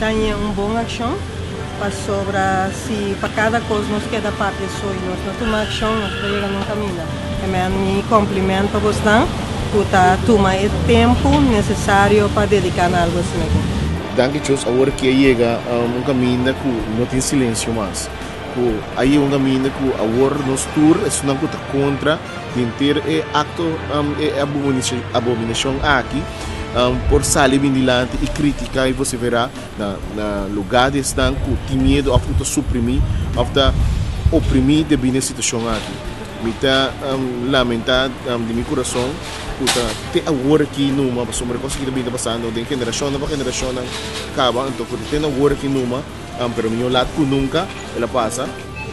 ta un bon akshon pasobra si pa kada kos nos keda papia so i nos no tuma akshon, nos no ta yega nun kaminda. Mi kompliment pa bosnan ku ta tuma e tempu nesesario pa dediká na algu asina aki. Danki Dios awor ki a yega un kaminda ku no tin silensio mas. Ku a yega un kaminda ku awor nos tur esunnan ku ta kontra di henter e akto e abominashon aki por sali bin dilanti i kritiká i vosiferá na na lugá di esnan ku tin miedu òf ku ta suprimí òf ta oprimí debí na e situashon aki. Mi ta lamentá di mi kurason ku ta te awor aki numa pasobra e kos aki ta bin ta pasando den generashonnan pa generashonnan kaba anto ku ta te na awor aki numa. Pero mihó lat ku nunka, el a pasa.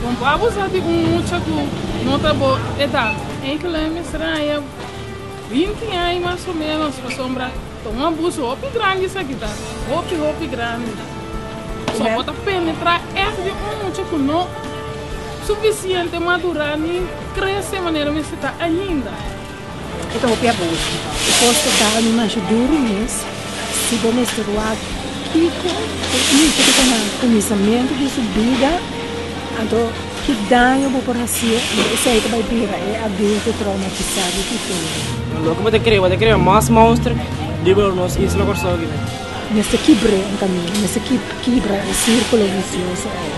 Bon bo abusá di un mucha ku no ta bo edat. Enkele mester haña 20 aña mas o ménos pasobra ta un abuso hopi grandi esaki ta, hopi hopi grandi. So bo ta penetrá ègt den un mucha ku no sufisiente madurá ni krese manera mester ta ainda. E ta hopi abuso. E kos ta dal mi masha duru mes. Si bo mester wak kiko e mucha ku ta na kuminsamentu di su bida, anto ki daño bo por hasié, anto esei ta bai bira e adulto traumatisá di futuro. Loke bo ta kere, bo ta kere mas monster riba nos isla Kòrsou aki. Mester kibr'é un kaminda, mester kibra e sírkulo visioso ei.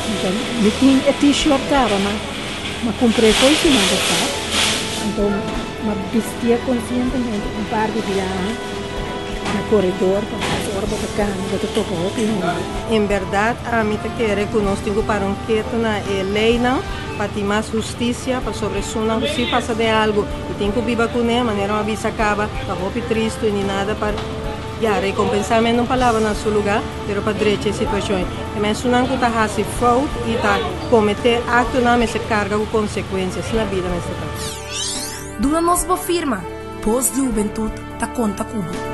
Anto mi tin e t-shirt kaba ma m'a kumpr'é fo'i siman pasá. Anto m'a bistié konsientemente un par di biaha na koredor pasobra ora bo ta kana bo ta topa hopi hende. En bèrdat ami ta kere ku nos tin ku para un keto na e leinan pa tin mas hustisia pasobra esunnan ku si pasa den algu i tin ku biba kuné manera m'a bisa kaba ta hopi tristu i ni nada pa Ya, rekompensá men un palabra na su lugá, pero pa drecha e situashon. E mensunan ku ta hasi fout i ta kometé aktonan mester karga ku konsekuensia. Asina bida mester ta. Duna nos bo firma, Bos di Hubentut ta konta ku bo.